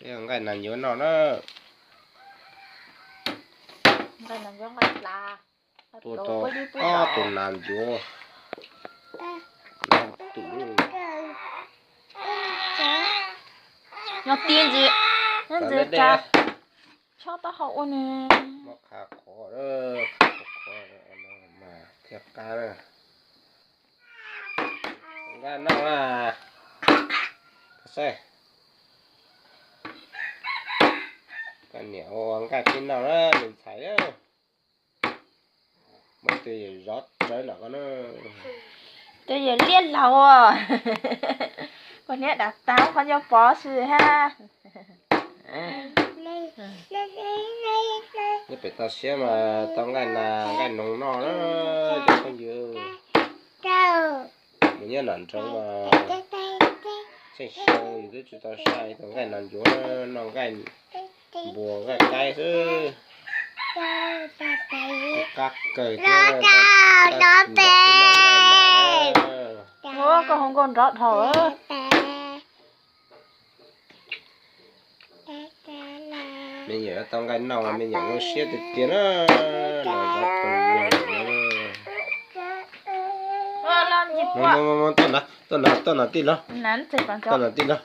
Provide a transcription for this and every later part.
Nqaij nas ncuav noj na. Tua tau ob tug nas ncuav. Nyob ti ntxiv, nyob ntxiv tsa, chob taub hau ua nws. Muab qha qhuav, qha qhuav qhuav mas thiaj qab na. Nqaij noj na. Saib, koj niam ua nqaij pib noj na, me ntxhais. Muab tus yawm zov rawv los koj na. Tus yawm liab laug, koj niam dam tas qhov ncauj pov xwb hab. Nyob pem toj siab mas tau nqaij nas nqaij noog noj na cov phooj ywg. Mus nyob nram nroog mas tseem xyoo yus twb tsis tau saib tus nqaij nas ncuav, noj nqaij npua nqaij qaib xwb. Qab kawg thiab. Koj hu nkauj nrov dhau. Me nyuam tau nqaij noj mas me nyuam zoo siab tiag tiag na. Tuaj na, tuaj na, tuaj na tij laug. Tuaj na tij laug.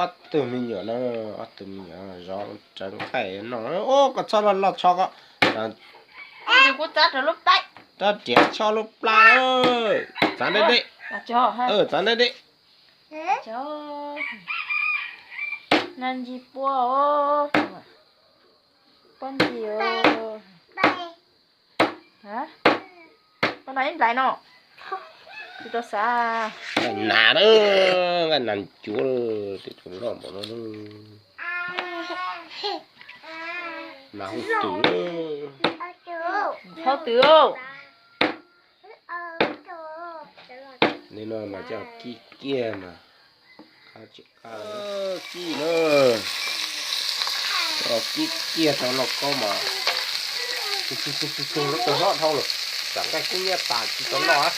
Ob tug me nyuam no, ob tug me nyuam zov rawv nqaij noj. Ub, koj txhob loj loj tsho koj. Rab riam tsho lub plab na. Txav deb deb. Txav deb deb. Nas ntsis pua, pua ntsis. Koj no ib nplais no. Tsis tau xav. Nqaij nas, nqaij nas ncuav, tej tus loj npaum no. Nas hu twm. Txhob twm. Nim no mas coj kib kiag mas. Kib na, kib kiag tau lauj kaub mas. Tug tug tug tug, lub tug hlob dhau lawm, tsam nqaij kub nyiab tas tsis tau noj.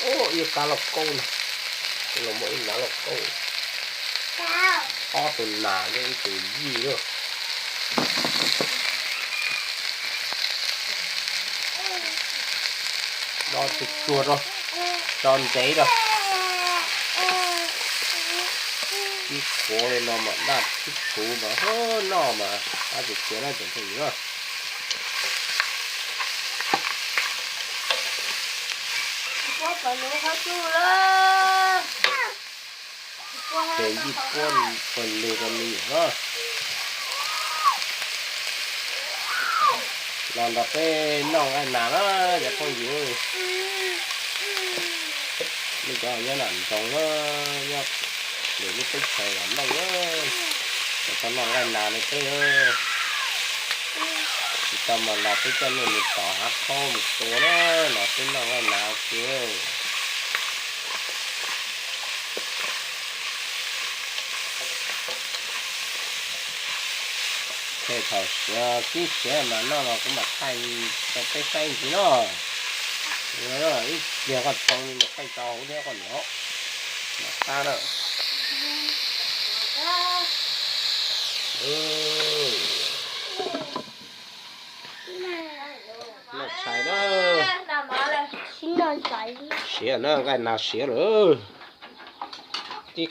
Ub, ib kab lauj kaub no, los muaj ib kab lauj kaub. Ob tug nas thiab ib tug yij lawm. Do tsuag tsuag rau, do ntsev rau. Ib qhuav li no mas daj tib txhuv mas noj mas qab tiag tiag na cov phooj ywg. Ces yij puab pawg lug rau me nyuam na. Los nrog peb noj nqaij nas na cov phooj ywg. Nej cov nyob nram nroog na, nyob lwm lub teb chaws los noj na, los tau noj nqaij nas no peb. Tsis tau mas los peb coj nej mus tom hav khaub mus tua na, los peb noj nqaij nas ua ke. Thaum siav, tib siav mas noj los kuv mam thaij rau peb saib ntxiv na. Ib pliag koj tau me nyuam qaij tso hauv thiab koj niam, mam qab na. Noj tshais na. Siav na, nqaij nas siav lawm. Tib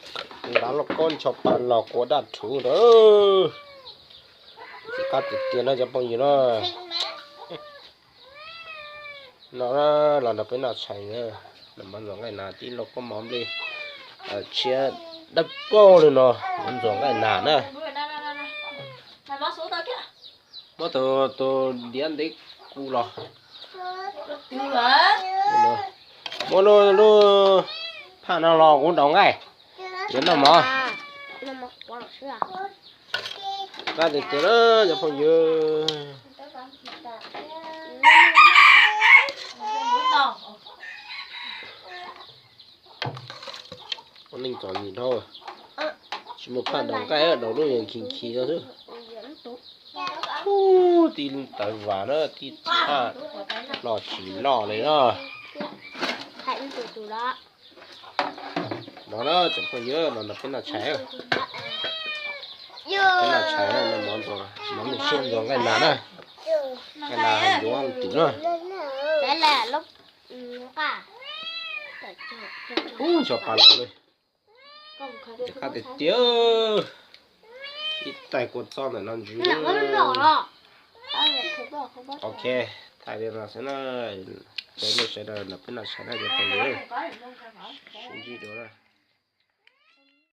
nrad lauj kaub ncho pa los kua daj rhuv ntawd. Tsis qab tiag tiag no cov phooj ywg na. No los nrog peb noj tshais na. Noj mov ntxuav nqaij nas, tib lauj kaub mov nplej tshiab dawb paug li no, mov ntxuav nqaij nas na. Muab tus, tus diav ntev kuv los. Muab lub, lub phaj no los kuv ntaus nqaij, yuav noj mov. Qab tiag tiag na cov phooj ywg. Ua neej txom nyem dhau, tsis muaj phaj ntaus nqaij, ntaus lub yees khi khi no xwb. Ub, tib tawv vas na, tib phaj loj tsis loj li na. No na tsoom phooj ywg, no peb noj tshais, peb noj tshais no, mov ntxuav, mov me siab ntxuav nqaij nas na, nqaij nas yuav hauj twm na. Ub, ncho pa los li, qab tiag tiag, ib tais kua txob ntawm no ntsws. Ok, thaij li no xwb na, sawv daws, sawv daws nrog peb noj tshais na cov phooj ywg, sib ntsib dua na.